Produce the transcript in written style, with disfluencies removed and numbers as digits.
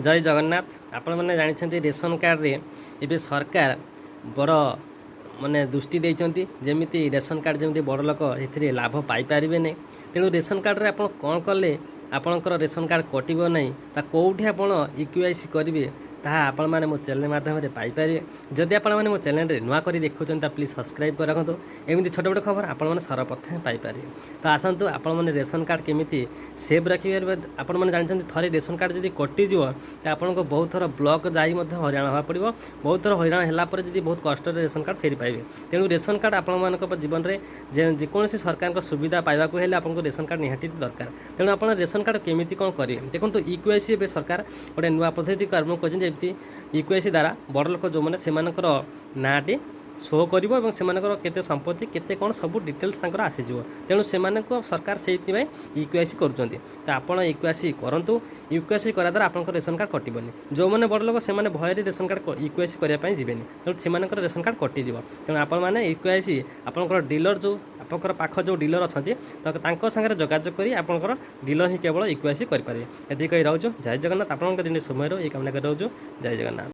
ଜୟ ଜଗନ୍ନାଥ। ଆପଣମାନେ ଜାଣିଛନ୍ତି, ରେସନ୍ କାର୍ଡ଼ରେ ଏବେ ସରକାର ବଡ଼ ମାନେ ଦୃଷ୍ଟି ଦେଇଛନ୍ତି, ଯେମିତି ରେସନ୍ କାର୍ଡ଼ ଯେମିତି ବଡ଼ ଲୋକ ଏଥିରେ ଲାଭ ପାଇପାରିବେନି। ତେଣୁ ରେସନ୍ କାର୍ଡ଼ରେ ଆପଣ କ'ଣ କଲେ ଆପଣଙ୍କର ରେସନ୍ କାର୍ଡ଼ କଟିବ ନାହିଁ, ତା କେଉଁଠି ଆପଣ ଇ କେୱାଇସି କରିବେ, ତାହା ଆପଣମାନେ ମୋ ଚ୍ୟାନେଲ୍ ମାଧ୍ୟମରେ ପାଇପାରିବେ। ଯଦି ଆପଣମାନେ ମୋ ଚ୍ୟାନେଲ୍ରେ ନୂଆ କରି ଦେଖୁଛନ୍ତି, ତା ପ୍ଲିଜ୍ ସବସ୍କ୍ରାଇବ୍ କରି ରଖନ୍ତୁ। ଏମିତି ଛୋଟ ଛୋଟ ଖବର ଆପଣମାନେ ସର୍ବପ୍ରଥମେ ପାଇପାରିବେ। ତ ଆସନ୍ତୁ, ଆପଣମାନେ ରେସନ୍ କାର୍ଡ଼ କେମିତି ସେଭ୍ ରଖିପାରିବେ। ଆପଣମାନେ ଜାଣିଛନ୍ତି, ଥରେ ରେସନ୍ କାର୍ଡ଼ ଯଦି କଟିଯିବ, ତ ଆପଣଙ୍କୁ ବହୁତ ଥର ବ୍ଲକ୍ ଯାଇ ମଧ୍ୟ ହଇରାଣ ହେବାକୁ ପଡ଼ିବ। ବହୁତ ଥର ହଇରାଣ ହେଲା ପରେ ଯଦି ବହୁତ କଷ୍ଟରେ ରେସନ୍ କାର୍ଡ଼ ଫେରି ପାଇବେ। ତେଣୁ ରେସନ୍ କାର୍ଡ଼ ଆପଣମାନଙ୍କ ଜୀବନରେ ଯେକୌଣସି ସରକାରଙ୍କ ସୁବିଧା ପାଇବାକୁ ହେଲେ ଆପଣଙ୍କୁ ରେସନ୍ କାର୍ଡ଼ ନିହାତି ଦରକାର। ତେଣୁ ଆପଣ ରେସନ୍ କାର୍ଡ଼ କେମିତି କ'ଣ କରିବେ? ଦେଖନ୍ତୁ, ଇ କେୱାଇସି ଏବେ ସରକାର ଗୋଟେ ନୂଆ ପଦ୍ଧତି ଆରମ୍ଭ କରିଛନ୍ତି, ଯେମିତି ଇ କେୱାଇସି ଦ୍ୱାରା ବଡ଼ ଲୋକ ଯେଉଁମାନେ, ସେମାନଙ୍କର ନାଁଟି ଶୋ କରିବ ଏବଂ ସେମାନଙ୍କର କେତେ ସମ୍ପତ୍ତି, କେତେ କ'ଣ, ସବୁ ଡିଟେଲ୍ସ ତାଙ୍କର ଆସିଯିବ। ତେଣୁ ସେମାନଙ୍କୁ ସରକାର ସେଇଥିପାଇଁ ଇ କେୱାଇସି କରୁଛନ୍ତି। ତ ଆପଣ ଇ କେୱାଇସି କରନ୍ତୁ। ଇ କେୱାଇସି କରିବା ଦ୍ୱାରା ଆପଣଙ୍କ ରେସନ୍ କାର୍ଡ଼ କଟିବନି। ଯେଉଁମାନେ ବଡ଼ ଲୋକ, ସେମାନେ ଭୟରେ ରେସନ୍ କାର୍ଡ଼ ଇ କେୱାଇସି କରିବା ପାଇଁ ଯିବେନି। ତେଣୁ ସେମାନଙ୍କର ରେସନ୍ କାର୍ଡ଼ କଟିଯିବ। ତେଣୁ ଆପଣମାନେ ଇ କେୱାଇସି ଆପଣଙ୍କର ଡିଲର ଯେଉଁ, ଆପଣଙ୍କର ପାଖ ଯେଉଁ ଡିଲର ଅଛନ୍ତି, ତ ତାଙ୍କ ସାଙ୍ଗରେ ଯୋଗାଯୋଗ କରି ଆପଣଙ୍କର ଡିଲର ହିଁ କେବଳ ଇ କେୱାଇସି କରିପାରିବେ। ଏତିକି କହି ରହୁଛୁ। ଜୟ ଜଗନ୍ନାଥ। ଆପଣଙ୍କ ଦିନ ସମୟରୁ ଏଇ କାମନା କରି ରହୁଛୁ। ଜୟ ଜଗନ୍ନାଥ।